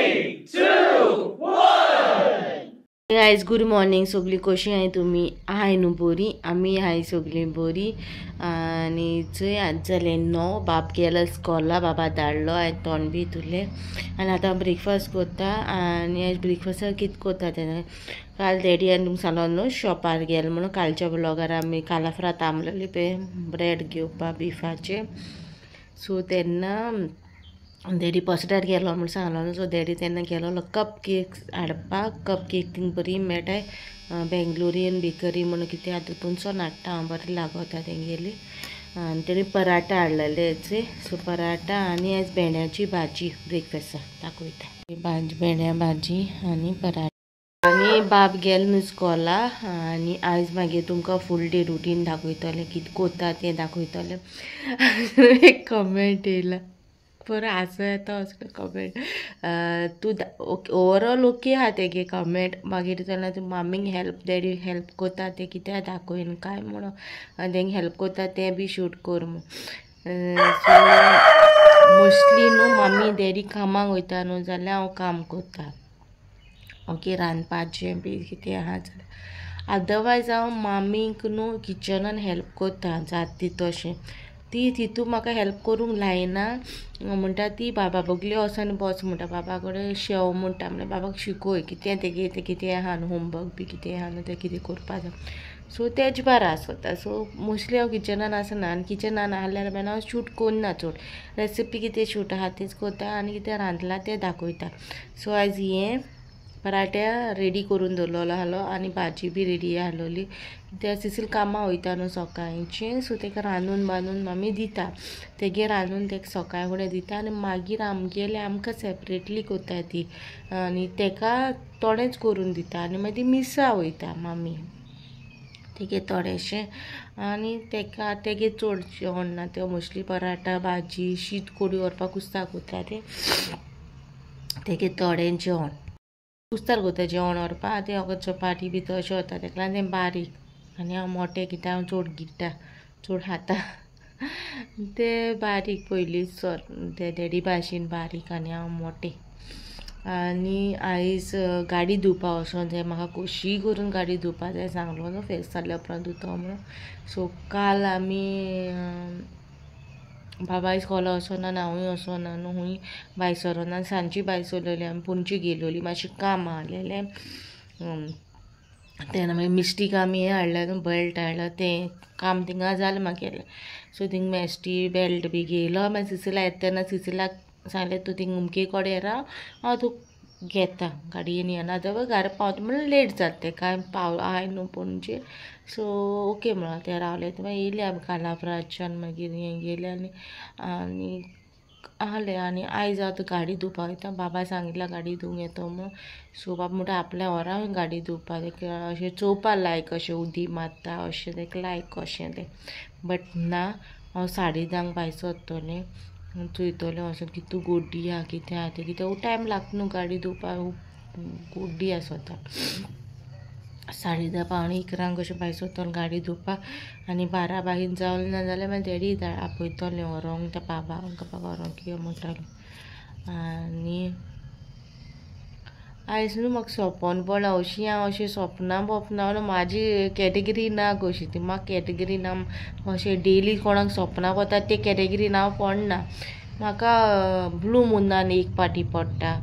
3, 2, 1. Guys good morning. सगळी कशी आहे तुम्ही? आहे न्हू बरी? आमी हाय सगळी बरी. आनी चोय आज जालें 9. बाब गेलो स्कॉला, बाबा धाडलो, हांवें तोंड बी धुलें आनी आतां ब्रेकफास्ट करता. आनी आयज ब्रेकफास्टाक कितें करता तें काल डॅडी आनी तुमकां सांगलो न्हू शॉपार गेलो म्हणून. कालच्या ब्लॉगार आमी कालाफ्रा थांबलेली पळय ब्रेड घेवपा बिफाचें. सो तेन्ना डॅडी पसऱ्यार गेलो म्हूण सांगलो न्हू. सो डॅडी तेन्ना गेलो कप केक हाडपाक. कप केक थिंग बरी मेळटाय, बेंगलोरियन बेकरी म्हणून कितें आतां तितूनसून हाडटा हांव, बरें लागता तेंगेली. आनी तेणी पराठा हाडलेले. सो पराठा आनी आयज भेंड्याची भाजी ब्रेकफास्टाक दाखयता. भाजी भेंड्या भाजी आनी पराठा. आनी बाब गेलो न्हू स्कॉला. आनी आयज मागीर तुमकां फूल डे रुटीन दाखयतलें, कितें करता तें दाखयतलें. एक कमेंट येयला बरो हांसो येता असलो कमेंट. तूं ओवरऑल ओके आहा तेगे कमेंट. मागीर जाल्यार तूं मामीक हेल्प डॅडी हेल्प करता तें कित्याक दाखयन काय म्हणून, आनी तेंका हेल्प करता तें बी शूट कर म्हूण. सो मोस्टली न्हू मामी डॅडी कामाक वयता न्हू जाल्यार हांव काम करता, ओके, रांदपाचें बी कितें आहा जाल्यार. अदरवायज हांव मामीक न्हू किचनान हेल्प करता जाता ती तशें. ती तितू म्हाका हेल्प करूंक लायना म्हणटा ती. बाबा बगले वचोन बस म्हणटा, बाबा कडेन शेव म्हणटा. म्हणल्यार बाबाक शिकय कितें तेगे तें कितें आहा न्हू होमवर्क बी कितें आहा न्हू तें कितें करपा जाय. सो तेज बारा आसता. सो मोस्टली हांव किचनान आसना आनी किचनान आहल्यार मागीर हांव शूट करना चड. रेसिपी कितें शूट आहा तीच करता आनी कितें रांदलां तें दाखयता. सो आयज हें पराठ्या रेडी करून दवरलेलो आहलो आनी भाजी बी रेडी आहलोली. त्या सिसील कामां वयता न्हू सकाळचें. सो तेका रांदून बांदून मामी दिता, तेगे रांदून तेका सकाळ फुडें दिता. आनी मागीर आमगेले आमकां सेपरेटली करता ती आनी तेका थोडेंच करून दिता. आनी मागीर ती मिसा वयता मामी तेगे थोडेशें. आनी तेका तेगे चड जेवण ना, ते मोस्टली पराठा भाजी शीत कोडी व्हरपाक कुस्ताक करता तें तेगे थोडें जेवण कुस्तार करता जेवण व्हरपाक. तें अगो चपाटी बी तशें वता तेका लागून तें बारीक. आनी हांव मोटें कित्याक हांव चड गिळटा चड खाता तें बारीक पयलींच सर ते डॅडी भाशेन बारीक आनी हांव मोटें. आनी आयज गाडी धुवपा वचोन जाय म्हाका, कशीय करून गाडी धुवपा जाय सांगलो न्हू फेस्त जाल्या उपरांत धुतो म्हणून. सो काल आमी बाबाय स्कॉला वचोना आनी हांवूय वचोना न्हू, हूंय भायर सरोना. सांजची भायर सरलेली आमी, पणजे गेलोली, मातशें काम आहलेलें. तेन्ना मागीर मिस्टीक आमी हें हाडलें न्हू, बेल्ट हाडलो, तें काम थिंगा जालें मागेलें. सो थिंग मेस्टी बेल्ट बी घेयलो. मागीर सिसिला येता तेन्ना सिसिलाक सांगलें तूं थिंग अमके कडेन राव, हांव तुका घेता गाडयेन येना जाल्यार घरा पावता म्हणल्यार लेट जाता तें, कांय पाव आहाय न्हू पणजे. सो ओके म्हणून तें रावलें. मागीर येयलें आमी कालाफ्राच्यान, मागीर हें गेलें आनी आनी आहलें. आनी आयज हांव गाडी धुवपाक वयता, बाबा सांगिल्ला गाडी धुवंक येतो म्हणून. सो बाबा म्हणटा आपल्या व्हरा गाडी धुवपाक, तेका अशें चोवपा लायक अशें उदी मारता अशें तेका लायक अशें तें. बट ना, हांव 10:30 भायर सरतलें, चोयतलें वचोन कितू गोड्डी आहा कितें आहा तें, कित्याक टायम लागता न्हू गाडी धुवपाक, गोड्डी आसता. 10:30 10:45 कशें भायर सरतलें गाडी धुवपाक. आनी 12 बागीन जावलें ना जाल्यार मागीर डॅडी आपयतलें व्हरोंक त्या बाबाक व्हरोंक कितें म्हणटालें. आनी आयज न्हू म्हाका सपन पडलां अशीं हांव अशें सपनां बोपनां न्हू, म्हाजी कॅटेगरी ना कशी ती, म्हाका कॅटेगरी ना अशें डेली कोणाक सपनां पडटा ते कॅटेगरी हांव पडना. म्हाका ब्लू मुनान एक पाटी पडटा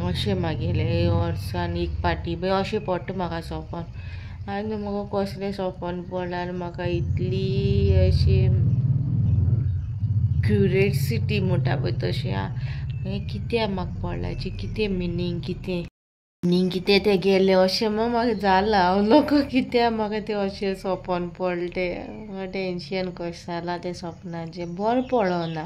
अशें मागेलें वर्सान एक पाटी बी अशें पडटा म्हाका सपन. आनी म्हाका कसलें सपन पडलां आनी म्हाका इतली अशी क्युरियोसिटी म्हणटा पळय तशें हें कित्याक म्हाका पडलां, हाचें कितें मिनींग, कितें मिनींग कितें तें गेलें अशें म्हूण म्हाका जालां. हांव लोक कित्याक म्हाका तें अशें सपन पडलें तें म्हाका टेंशन कशें जालां तें सपनाचें. बरें पडना,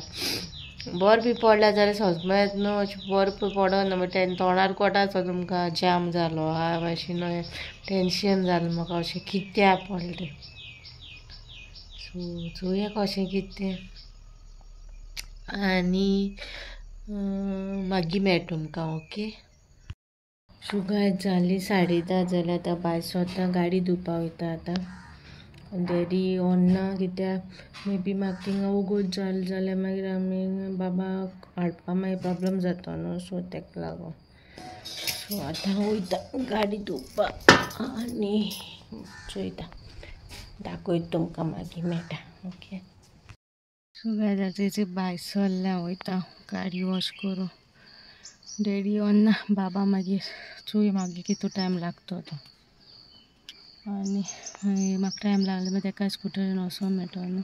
बरें बी पडलें जाल्यार सजमा येता न्हू, अशें बरें पडना मागीर तोंडार कोटा आसा तुमकां जाम जालो आहा भाशेन टेंशन जालें म्हाका अशें कित्याक पडलें तें. सो चोवया कशें कितें तें. आनी मागीर मेळटा तुमकां. ओके. सो गायज जाली 10:30 जाल्यार आतां भायर सरता, गाडी धुवपा वयता आतां. डॅडी ऑन ना कित्याक मे बी म्हाका थिंगा वोगोत जालें जाल्यार मागीर आमी बाबाक हाडपा मागीर प्रॉब्लम जाता न्हू, सो तेका लागून. सो आतां वयता गाडी धुवपाक आनी चोयता, दाखयता तुमकां मागीर मेळटा. ओके, सो गायज आतां भायर सरल्या, वयता गाडी वॉश करूं. डॅडी ऑन ना, बाबा मागीर चोय मागीर कितू टायम लागतो तो. आनी म्हाका टायम लागलो मागीर तेका स्कुटरीन वचोंक मेळटलो न्हू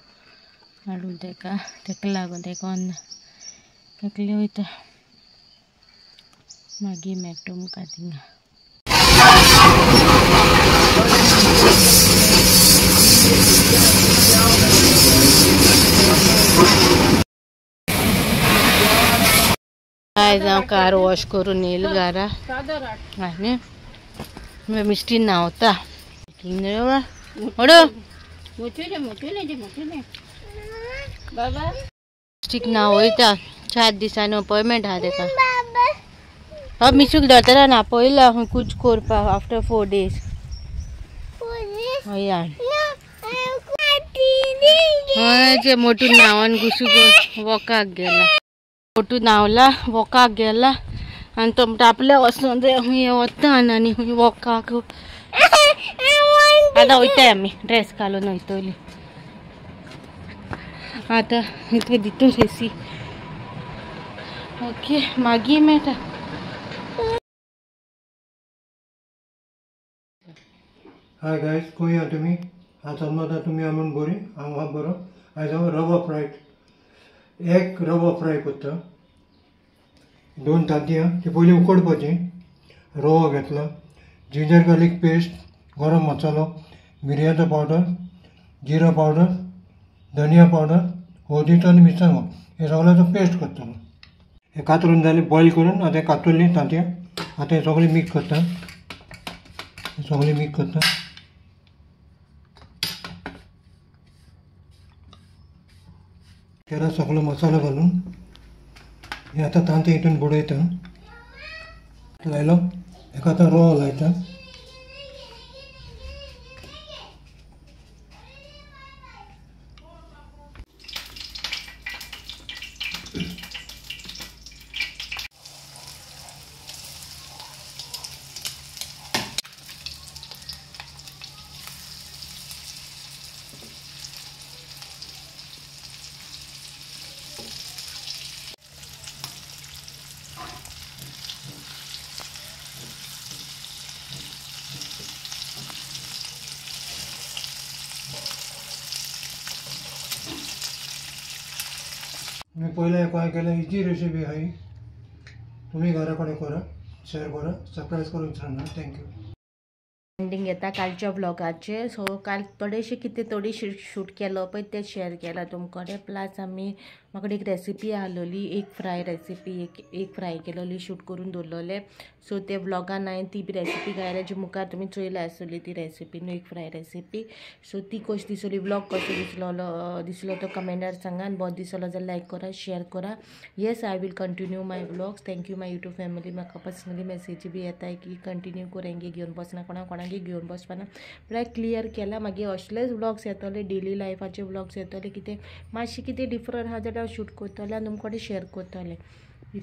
हाडून तेका, तेका लागून तेका ऑन ना, एकलें वयता. मागीर मेळटा तुमकां थिंगा. आयज हांव कार वॉश करून येयला घरा आनी मिस्टी न्हांवता. मिस्टीक न्हांवयता, 4 दिसांनी अपॉयंटमेंट आहा तेका. हय, मिसूक दोतोरान आपयला कुछ करपाक आफ्टर 4 डेज. हय हय, मोटू न्हांवन घुसूक वॉकाक गेला. मोटू न्हांवला, वॉकाक गेला आनी तो म्हणटा आपल्या वचोन रे, खूंय वता आनी खूंय वॉकाक. आतां वयताय आमी ड्रेस घालून वयतली. आतां इतले दितून एसी. ओके, मागीर मेळटा. हाय गायज, खंय आहा तुमी? आज समजा तुमी आहा म्हूण बरी, हांव आहा बरो. आयज हांव रवा फ्राय, एक रवा फ्राय करता. 2 तांतयां ती पयलीं उकडपाची. रवो घेतला, जिंजर गार्लीक पेस्ट, गरम मसालो, मिरयांचो पावडर, जिरा पावडर, धनिया पावडर, हळदीचो आनी मिरसांगो, हे सगळ्याचो पेस्ट करतलो. हे कातरून जालें, बॉयल करून आतां कातरलीं तांतयां. आतां हें सगळें मिक्स करता, सगळें मिक्स करता. केला सगळो मसालो घालून हे आतां तांतयां हितून बुडयता. लायलो हेका आतां रवो लायता. मी पयलें काय केलें, इजी रेसिपी आहा ही. तुमी घरा कडेन करा, शेअर करा, सबस्क्रायब करूंक विसरना. Thank you. Ending येता कालच्या व्लॉगाचे. सो काल थोडेशे कितें थोडी शूट केलो पळय तें शेअर केलां तुमकडे. प्लस आमी म्हाका एक रेसिपी आहलोली, एक फ्राय रेसिपी, एक फ्राय केलोली शूट करून दवरलोले. सो ते व्लॉगान हांवें ती बी रेसिपी घायल्या जी मुखार तुमी चोयला आसतली ती रेसिपी न्हू, एक फ्राय रेसिपी. सो ती कशी दिसली, व्लॉग कसो दिसलो तो कमेंटार सांगा. आनी बरो दिसलो जाल्यार लायक करा, शेअर करा. Yes, I will continue my vlogs. Thank you my YouTube family. म्हाका पर्सनली मेसेजी बी येताय की कंटिन्यू करेंगे, घेवन बसना, कोणा कोणाक घेवन बसपाना. म्हळ्यार क्लियर केला. मागीर असलेच व्लॉग्स येतले, डेली लायफाचे व्लॉग्स येतले. कितें मातशें कितें डिफरंट आहा जाल्यार हांव शूट करतलें आनी तुमकां कडेन शेअर करतलें.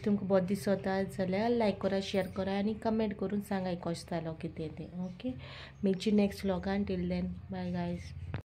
तुमकां बरें दिसता जाल्यार लायक करा, शेअर करा आनी कमेंट करून सांगा कशें जालो कितें तें. ओके, मेळची next व्लॉगान. Till then, bye guys.